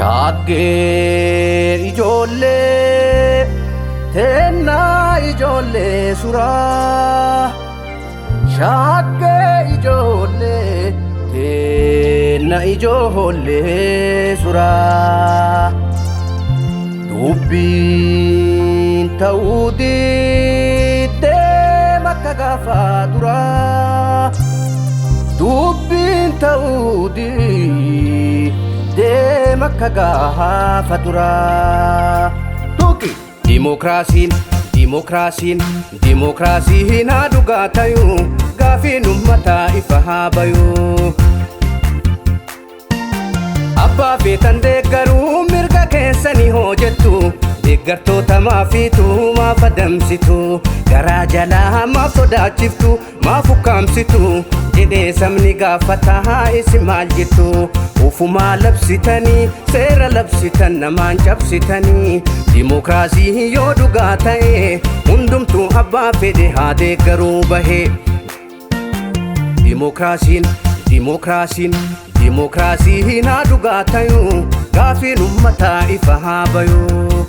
Shaggee ijoollee teennaa ijoollee suraa. Shaggee ijoollee teenna ijoollee suraa. Dubbiin ta'uu diddee makka gaafa duraa. Dubbiin ta'uu diddee makka gaafa duraa. Tuqi! Dimokiraasiin, dimokiraasiin, dimokiraasiin haa dhugaa tayuu, gaafiin uummataa ifa haa bayuu. Abbaa feetan deeggaruu mirga keessanii hoo jettu, deeggartoota maafiitu maaf adamsitu, garaa jalaa maaf sodaachiftu, maaf ukkaamsitu jedhee sabni gaafataa isin maal jettu? Ufumaa labsitanii seera labsitan namaan cabsitanii. Dimokiraasii yoo dhugaa ta'e hundumtuu abbaa fedhe haa deeggaruu bahee. Dimokiraasiin, dimokiraasiin, dimokiraasiin haa dhugaa tayuu, gaafiin uummataa ifa haa bayuu.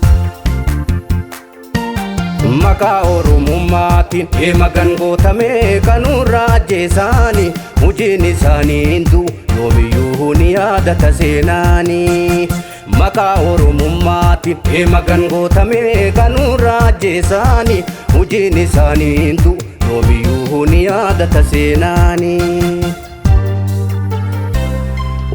Maqaa Oromummaatiin deema gangootamee kanuurraa ajjeesaanii, hojiin isaanii hin du'u yoomiyyuu ni yaadata seenaanii. Maqaa Oromummaatiin deema gangootamee kanuurraa ajjeesaanii, hojiin isaanii hin du'u yoomiyyuu ni yaadata seenaanii.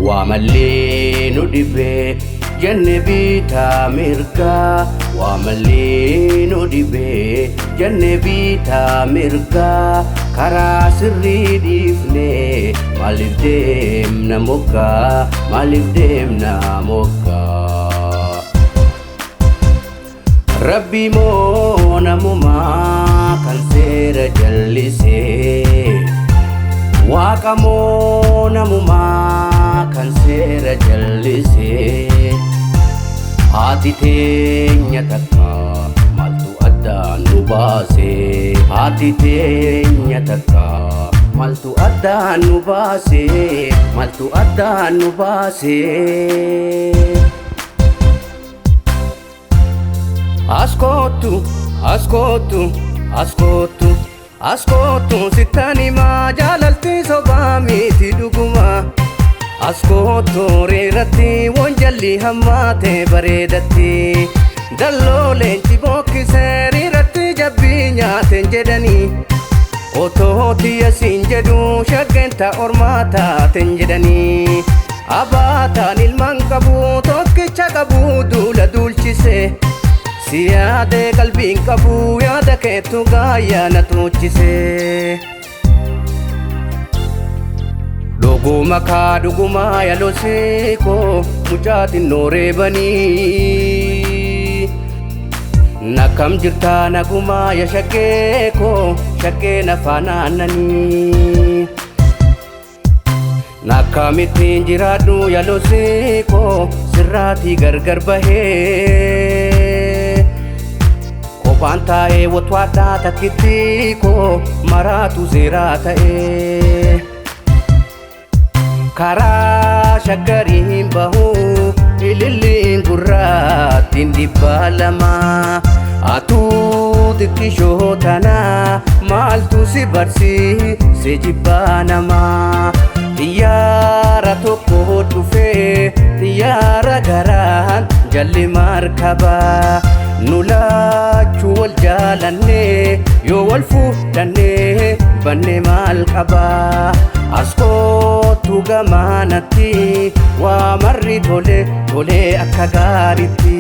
Waa mallee nu dhibee jenne biitaa mirgaa, waa mallee nu dhibee jenne biitaa mirgaa, karaa sirrii dhiifne maaliif deemna moggaa, maaliif deemna moggaa. Rabbi moo namumaa kan seera jallisee, Waaqa moo namumaa kan seera jallisee, haati teenya takka maaltu addaan nu baase, haati teenya takka maaltu addaan nu baase, maaltu addaan nu baase. Askootu, askootu, askootu, askootu sittan himaa, jaalalti sobaa miti dhuguma. Askootu reeratti wanjalli hammaate bareedatti. Dalloo leenci bookkisee riiratti jabbii nyaateen jedhanii. Otoo tiyya siin jedhu shaggeen ormaa taateen jedhanii. Abaataan ilmaan qabu tokkicha qabu duula duulchise. Si yaadee qalbiin qabu yaada keetu gaayyaa na tuuchise. Dhuguma kaa dhugumaa yaalosee koo mucaa xinnoo reebanii. Nakam jirtaa nagumaa ya shaggee koo shaggee na faanaannanii. Nakkamittiin jiraadhu yaalosee koo sirraatii gargar bahee. Kophaan taa'ee watwaadhaa takkitti koo maraatu seeraa ta'ee. Karaa shaggariin bahuu ililliin gurraattiin 200. Atuu xiqqishoo tanaa maaltu si barsiise jibbaa namaa? Xiyyaara tokko dhufee xiyyaara garaan jalli markabaa. Nu lachuu wal jaalannee yoo wal fuudhannee banne maal qabaa? Askootu gamaanatti waa marri tole tolee akka gaariitti.